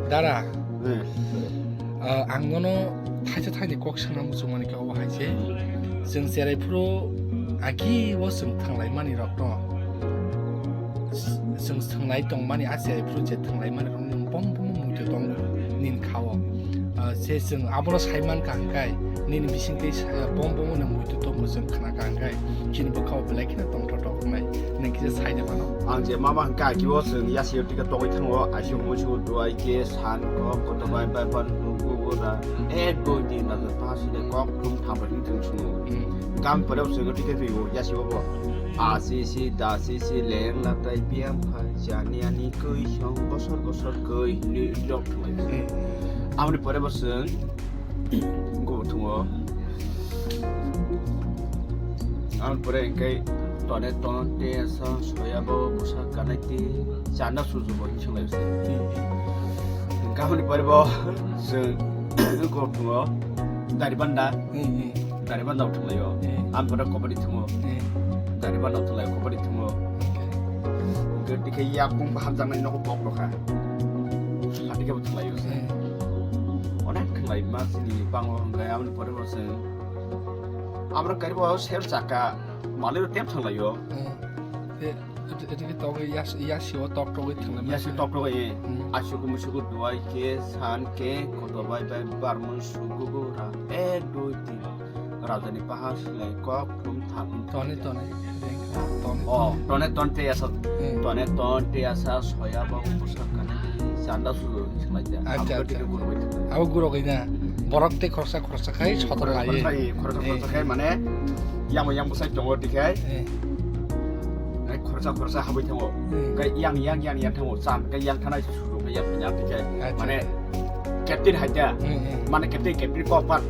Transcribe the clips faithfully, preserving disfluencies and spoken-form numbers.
Dara, eh, ah, ang nono thaisa thaini kok swngna muchungmani khe obo hai se. Chwng cherai phuru agi o chwng thanglaimani rokno, chwng thwnglai tongmani, a cherai phuru je thwnglaimani rokno nwng bom bom muitu tongo nini kha-o. Ah, se chwng abono sai mankha hwnkhe nini bisingtwi sa-, bom bom nwng muitu tongo chwng khna kha hwnkhe chini bwkha-o belai kheno tongthok tongkhnai. Nwng kisa sai de mano. Ang je mama hwnkha, aki o chwng yasi o tika tongwi thango, aisi o muisu duai ke san kok koto bai bai ban gugu da. E doi din da ta si de kok thum tham bai thum thum. Hmm. Gam pore o chwng tika twi o yasi o bo. A si si da si si leng la tai piam phai jani ani koi song bosor bosor koi ni dok thum. Hmm. Amni pore bo chwng Go thungo. Ang pore engkai tone ton te sa soya bo busa kanai ti chanda suju bo chungai se. Engka honi pore bo se go thungo. Dari banda. Hmm, hmm. Dari banda thungo yo. Hmm. Ang pore kobadi thungo. Hmm. Dari banda thungo kobadi thungo. Okay. Engka dikhe ya pung baham jangnai nogo bok lokha. Hati ke thungo yo se. Hmm. Onek khlai ma sini bango hwnkhe aboni pore bo chwng abro karibo sel chaka malai tem thanglaio. Hmm. Te, te, te, te, tok, yas, yasio tok togwi thanglaima. Yasio tok togwi, eh. Hmm. Asuku musuku duai ke, san ke, kotor bai bai, barmon sugu gu ra, eh, dui tin. Rajani pahar silai kok, thum thapin. Tone, tone. Tone, oh, tone. Tone, tone te asa. Hmm. Tone, tone te asa, soya babu busa kana. Chanda sudu, sinai ja. Acha, acha. Abo guro bai thang. Abo guro gai na. Borok te khorsa, khorsa khai, sotor lai. Khorsa khai, khorsa, khorsa khai, eh, mane, yang, yang busai tongo dikhai. Eh. Ai, khorsa, khorsa habai thango. Hmm. Kai yang, yang, yang, yang thango. Chan, kai yang thanai sudu, kai yang thanai dikhai. Acha. Mane, Captain hai da. Hmm, hmm. Mane captain, captain kok pat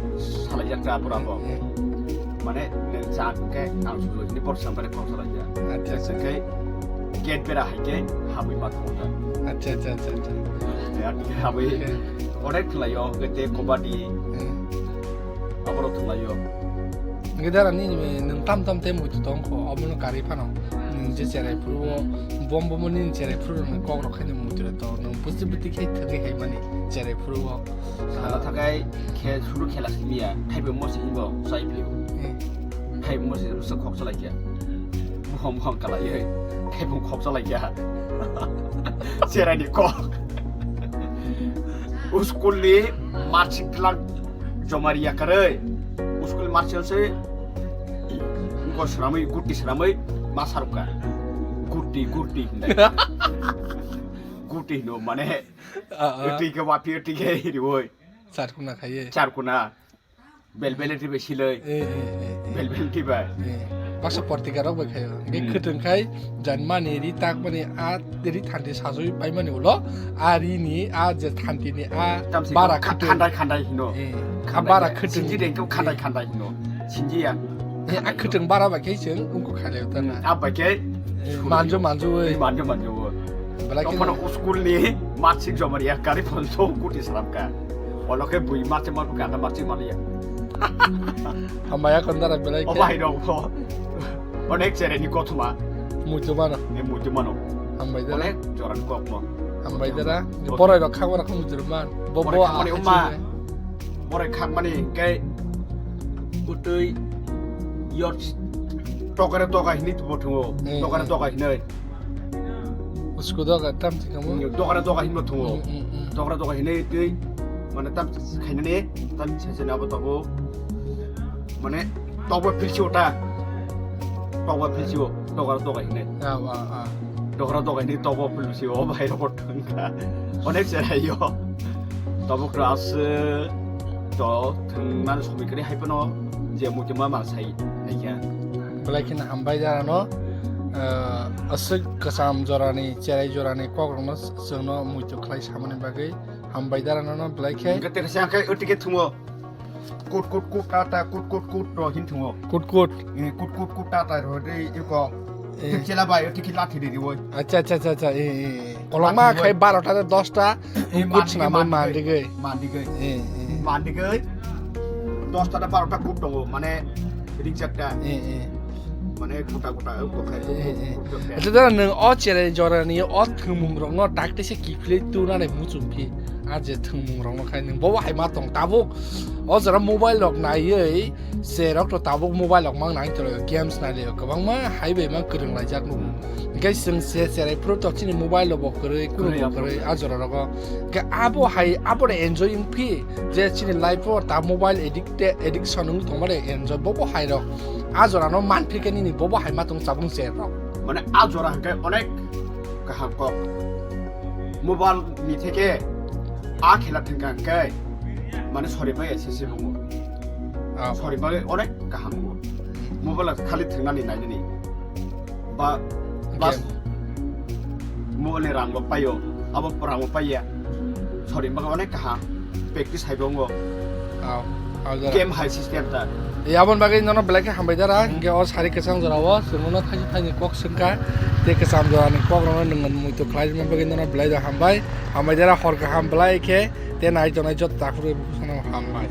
salai jak ta pura bo. Hmm, hmm. Mane nang cha ke ang sujo ni por sampai kok salai jak. Acha, acha. Ke gate bera hai ke habui ma thong ta. Acha, acha, acha, acha. Ya, habui. Okay. Onek khlai yo, ke te kobadi. Hmm. Aboro thwnglaio. Hwnkhe dara nini nwng tam tam tei muitu tong kho, omono karwi phano nwng je cherai phuru o bom bomo nini cherai phuru rokni kok rok khaino muitu rok tong, nwng busti busti khe thwgwi hai mani cherai phuru o. Sala thakai khe suru khela simiya, thaibo mosi hinbo chai phio. Eh. Thaibo mosi bwsa khok salai khe. Buhom buhom kalai, thaibo khok salai khe. Cherai ni kok. Uskulni marching tlang Jomari yakarwi, uskul marchel se, wngkor swnamwi, guti swnamwi, ma saruka. Guti, guti hinai. Guti hino, mane, ah, ah, twi ke wapi, twi ke hiriwi. Charkuna khaiye. Charkuna. Bel bel twi bai siloi. Eh, eh, eh, eh. Bel bel twi bai. Eh. Baksa portika rok bai khayo. Hingke, hmm, khwtwng khai, janmani, ri takmani, a ri thanti sajui paimani ulo, a ri ni, a je thanti ni, a tamsi bara kha-, khwtwng. Khandai, khandai hino. Eh, a khandai bara khe-, khwtwng. Sinji dengkhe khandai, eh, khandai hino. Sinji ya. Eh, a khwtwng bara bai khe chwng ungkuk khailai utana. Hmm, a bai khe eh, manjo, manjo oi. Manjo, manjo oi. Belai kheno. Tokhono uskulni masik jomari ya kari phonso kuti salam ka. Olo khe bui masik mar ka, masik mar ya. Hambai ya kon dara belai khe. O bai rok pho. Onek chereni kothoma. Muitu mano. E muitu mano. Hambai dara. Onek joran kokmo. Hambai dara. Kothoma. Borai rok khagwa rok muitu man. Bo, borai bo khagmani a-, umma. Borai khagmani hingke butui yor tokare toka hinui tubo thungo. Hmm. Tokare toka hinui. Usko doga tam thikamo. Dogara doga hinma thungo. Mm, mm, mm. Dogara doga hinai twi mane tam khainani tam sese abo tobo. Mane tobo pilsi ota. Tobo pilsi o dogara doga hinai. Ah, ah, ah. Dogara doga hinai tobo pilsi o bai robo thangka. Onek serai yo. Tobo kras to thangnan somikri hai pano je mutima mal sai naikha. Belai kheno hambai darano, eh, aswk kwcham jorani, cherai jorani kokrokno chwngno muitu khlai samani bagwi hambai darano belai khe. Hwnkhe tei kaisa khe o ticket thungo. Kut, kut, kut, ta, ta, kut, kut, kut, ro hin thungo. Kut, kut. Eh, kut, kut, kut, ta, ta, ro, de, iko. Eh. Tik chela bai, o ticket lathi de, de, oi. Acha, acha, acha, acha, eh, eh, eh. Kolokma lathi de, oi. Khai barota de dosta, eh, kut mandi swnamwi goi, mandi goi. Mandi goi. Eh, eh. Mandi goi. Dosta de barota kut tongo, mane, ring chakta. Eh, eh. Mane gota gota wng tongkha, eh, eh, eh. Gota gota. Acha, dara, nwng o cherai jorani o thwngmung rokno dakti se kiphilwi tuna nai muchung phi. A je thwngmung rokno khai nwng bobo hai ma tong tabuk. O jora mobile rok naiwi, se rok to tabuk mobile rok mang nai tong games nai le kwbangma hai bai ma kwrwng laijak nugo. Hwnkhe chwng se cherai phuru to chini mobile rok bo kwrwi, kunu Kwrwi, bo abo. Kwrwi, a jora rogo. Hwnkhe abo hai, abo de enjoy wng phi je chini life o ta mobile addict, addiction wng tongma de enjoy bobo hai rok. A jora no man phi khe nini bobo hai ma tong chabung cher rok. Mane a jora hwnkhe onek kaham kok. Mobile ni theke a khela thwngkha hwnkhe mane sori bai S S C bungo. Ah. Sori bai onek kaham bungo. Mobile khali thwngnani nainani. Ba, bas. Game. Mobile ni rang bo paio, abo rang bo paiya. Sori bai onek kaham. Practice hai bo wngo. Aw, aw, jora. Game hai system ta. E, aboni bagwi nono belai khe hambai dara, Hmm. Hwnkhe o sari kwchang jora o chwngno thaisi thaini kok swngkha, tei kwcham jora ni kok rokno nwng muitu khlai rwna bagwi nono belai da hambai, hambai dara hor kaham belai khe, tei nai tongnai joto takhurwi bukhukno hambai.